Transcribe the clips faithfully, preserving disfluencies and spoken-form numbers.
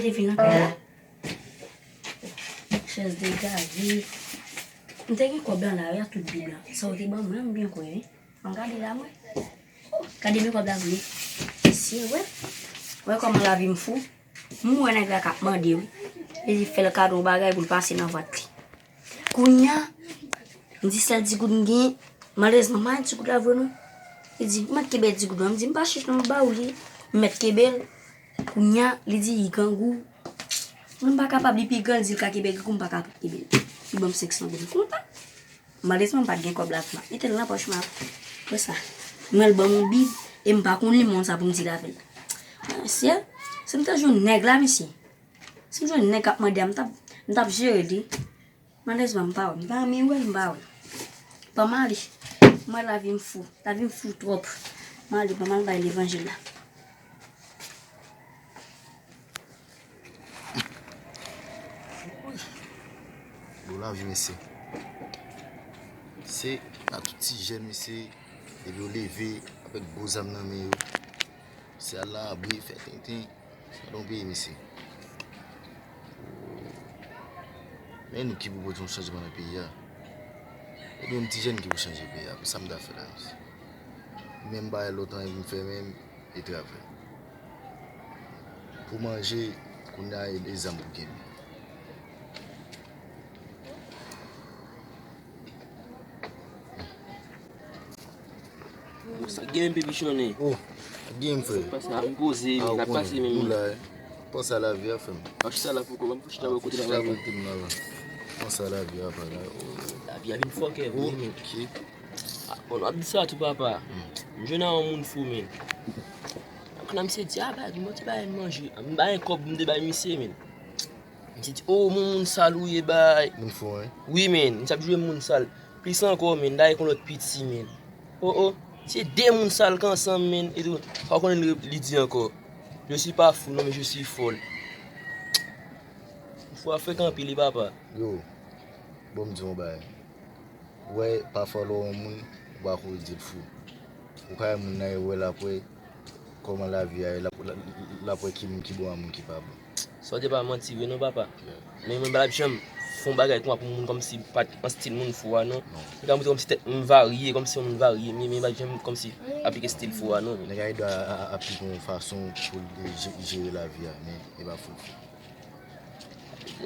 Te vin nan kay la. Chèz degaje. M te gen kòb lan la, wi, ak tout bib lan. Sa w te ban mwen, m byen kwè, wi. Ann gade la, mwen. Oh, gade men kòb la vre. Mesye, wè. Wè kòman lavi m fou. M wè nèg la k ap mande, wi. Li di fè l kado yon bagay pou l pase nan vant li. Kounya, m di sèl ti goud m genyen. Malerezman, m pa gen ti goud la vre, non. Li di, ou mèt kenbe ti goud la. M di, m pa chèche non, m ba ou li. M mèt kenbe l. Kounya, li di, li grangou. Mwen, m pa kapab, li pi gran, li di l ka kenbe grangou, m pa kapab kenbe l. Li ban m senk san goud. M kontan. Malerezman, m pa t gen kòb la pou m ap mete l nan pòch mwen. Wè sa. Mwen, l ban m yon bib, e m pa konn li, moun sa pou m di l avè l. Mesye, si m te jwenn nèg la, mesye. Si m jwenn nèg k ap mande a, m t ap, m t ap jere li. Malerezman, m pa wè. M pa renmen wè l, m pa wè. Ban m ale. Mwen, lavi m fou. Lavi m fou twòp. M ale, ban m al bay levanjil la. Bon lavi, mesye. Se nan tout ti jèn, mesye, depi yo leve avèk gwo zam nan men yo, se al nan abri, fè tenten. Sa don peyi, mesye. Men nou ki pou pote yon chanjman nan peyi a. E nou menm ti jèn ki pou chanje peyi a. Pou sa m ta fè la, mesye. Menm bagay lòt an, m fè menm e travay. Pou manje, kounye a, e, e zam pou kenbe. Sa gen, baby Chonè. Oh, gen, frè. Sa pase, a, m poze, men, n ap pase, men. Ou la, eh. Panse a lavi a, frè m. Ap chita la pou kò, ban m chita bò kote la, papa. Chita kote m la, la. Panse a lavi a, papa. Oh. Lavi a vin fòkè vre, men. Ok. Ah, bon, w ap di sa tou, papa. M jwenn a yon moun fou, men. Kounye a misye di, a, bay, m te bay manje. M bay kòb, m te bay misye, men. Misye di, o, moun, moun sal ou ye, bay. Moun fou, hein? Wi, men. Misye ap jwe moun sal. Plis ankò, men. Dayè kon lòt piti, men. O, o. Se de moun sal k ansanm, men. E tou, pa konnen li, li di ankò. Je suis pas fou, non, mais je suis folle. Fou a frekan anpil, wi, papa. Yo, bon, m di yon bagay. Ou wè, pafwa lè w wè yon moun, ou pa ko di l fou. Ou ka wè moun nan, e w wè l ap wè kòman lavi a ye, l ap, l ap, l ap wè ki moun ki bon ak moun ki pa bon. Sa w di a pa manti vre non, papa. Yeah. Men mwen pa t ap janm fè yon bagay konsa pou moun kòmsi pa t an stil moun fou a non. Non. Mwen ka montre kòmsi tèt mwen varye, kòmsi yon moun varye, men, men m pa t janm kòmsi aplike stil fou a non. Nèg la gen dwa a, a, aplike yon fason pou l je-, jere lavi a, men e pa fou l fou.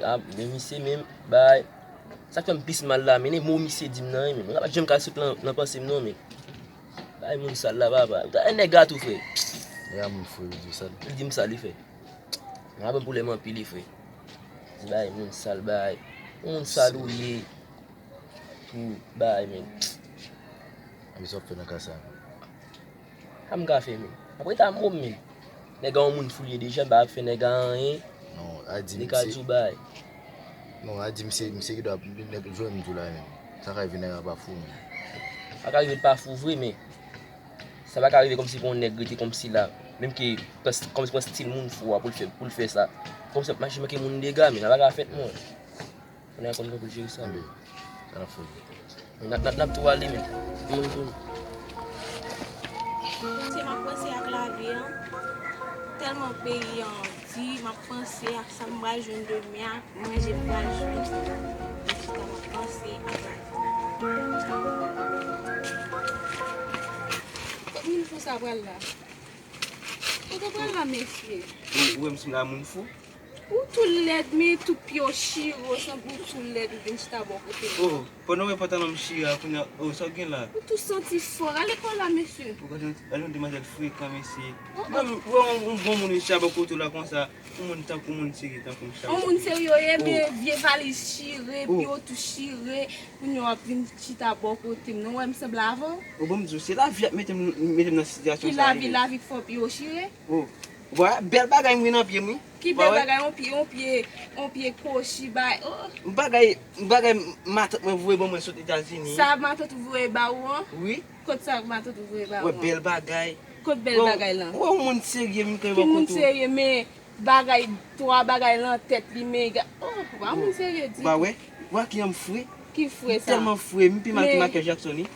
A, men misye menm, bay, sa k fè m plis mal la, men, e mo misye di m nan, men, mwen pa t janm ka sot nan, nan panse m non, men. Bay moun sal la, papa. Ou ta nèg gato, frè. Nèg a moun fou, li di w sal. Li di m sal, li fè. Mwen pa ban pwoblèm anpil, li fè. Di bay moun sal, bay. Moun sal ou ye. Pou bay, men. Epi sa w ap fè nan ka sa? Sa m ka fè, men? Apre ta mo m, men. Nèg a yon moun fou li ye deja, m pa ap fè nèg a anyen. Non, a di misye. Li ka di w bay. Non, a di misye, misye ki dwa, nèg jwenn m di w la, men. Sa ka rive nèg a pa fou, men. Sa ka rive l pa fou vre, men. Sa pa ka rive kòmsi pou yon nèg rete kòmsi la. Menm ke, kòmsi pou yon stil moun fou a pou l fè, pou l fè sa. Kòmsi ap mache manke moun dega, men. Sa pa ka fèt, non. Kounye a konn jan pou l jere sa. Anben, sa n ap fè. N ap, n ap, n ap tou ale, men. Moun tou. Se m ap panse ak lavi an. Tèlman peyi an di, m ap panse ak sa m pral jwenn demen an, manje m pral jwenn. M chita, m ap panse ak lavi. Kot moun fou sa pral la? Kote pral la, mesye? Ou, ou wè m sanble a moun fou? Ou tou lèd, men tout pye w chire, w sanble ou tou lèd, ou vin chita bò kote m. Oh, pandan w wè pantalon m chire a, kounye a, oh, sa w gen la? Ou tou santi fò. Ale pa la, mesye. Ou gade, gade yon demwazèl frekan, mesye. Oh, oh. Ou wè yon, yon bon moun vin chita bò kote w la konsa, yon moun tankou moun serye, tankou m chita bò kote w. Yon moun serye, oh, men vye valiz chire, oh, pye w tou chire, kounye a w ap vin chita bò kote m. Non, w wè m sanble avè w? Oh, bon, m di w, se lavi ap mete m, mete m nan sitiyasyon sa a, wi. Ki lavi, lavi k fè w pye w chire? Oh. Ou pa wè bèl bagay m gen nan pye m, wi. Ki bèl bagay? Yon pye, yon pye, yon pye kochi bay. Oh. Bagay, bagay matant mwen voye ban mwen sot Etazini. Sa matant ou voye ba ou an? Wi. Kot sa matant ou voye ba ou an? Wè bèl bagay. Kot bèl bagay lan? Wè yon moun serye vin kanpe bò kote w. Ki moun serye, men bagay, twa bagay lan tèt li, men ga-, oh, ou pa moun serye ditou. Ou pa wè? Ou pa wè kijan m fre? Ki fre sa? M tèlman fre, m pi mal ke Michael Jackson, wi.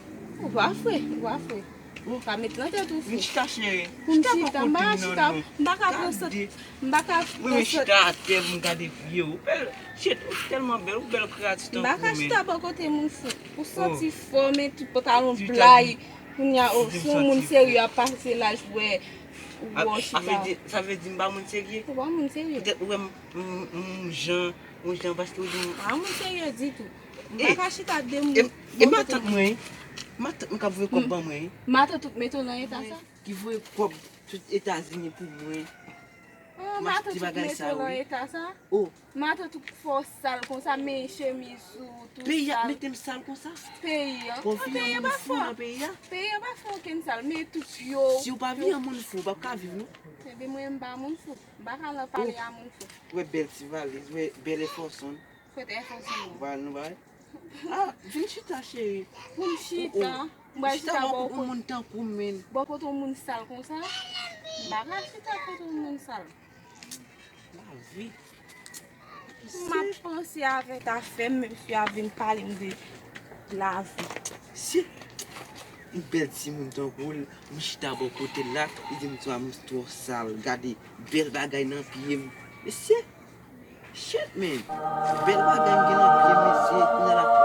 Ou pa fre, ou pa fre. Ou ka met nan tèt ou fou. Vin chita cheri. Pou m chita, m pa ka chita, m pa ka pran sòt, m pa ka Wi, men chita atè pou m gade vye ou. Bèl, shit, ou tèlman bèl, ou bèl kreyati tankou men. M pa ka chita bò kote moun fou. Ou santi fò, men tout pantalon blay. Kounye a, ou si yon moun serye ap pase laj wè ou wè w chita. Sa vle di m pa moun serye? Ou pa moun serye. Petèt ou wè m yon jan, yon jan paske ou di m. Pa moun serye ditou. M pa ka chita de moun. E matant mwen, matant mwen k ap voye kòb ban mwen. Matant ou k mete w nan eta sa? Ki voye kòb tout Etazini pou mwen. M achte bagay sa wi. Oh. Matant ou k fè w sal konsa, men chemiz ou, tout sal. Peyi a mete m sal konsa? Peyi an. Pòv vin yon moun fou nan peyi a? Peyi an pa fè okenn sal, men tout yo. Si w pa vin yon moun fou, w p ap ka viv non. Ebyen mwen m pa moun fou. M pa ka nan pale a moun fou. Wè bèl ti valiz, wè bèl enfòsonn. Kote enfòsonn nan? Ba nou bay. Ah, vin chita cheri. Pou m chita. M pral chita bò kote yon moun tankou men. Bò kote yon moun sal konsa. M pa ka chita kote yon moun sal. Lavi. M ap panse avèk afè m, mesye a vin pale m de lavi. Si yon bèl timoun tankou l, m chita bò kote l la, li di m twa m twò sal. Gade bèl bagay nan pye m. Mesye, shit man. Bèl bagay m gen nan pye m, mesye, kounye a l ap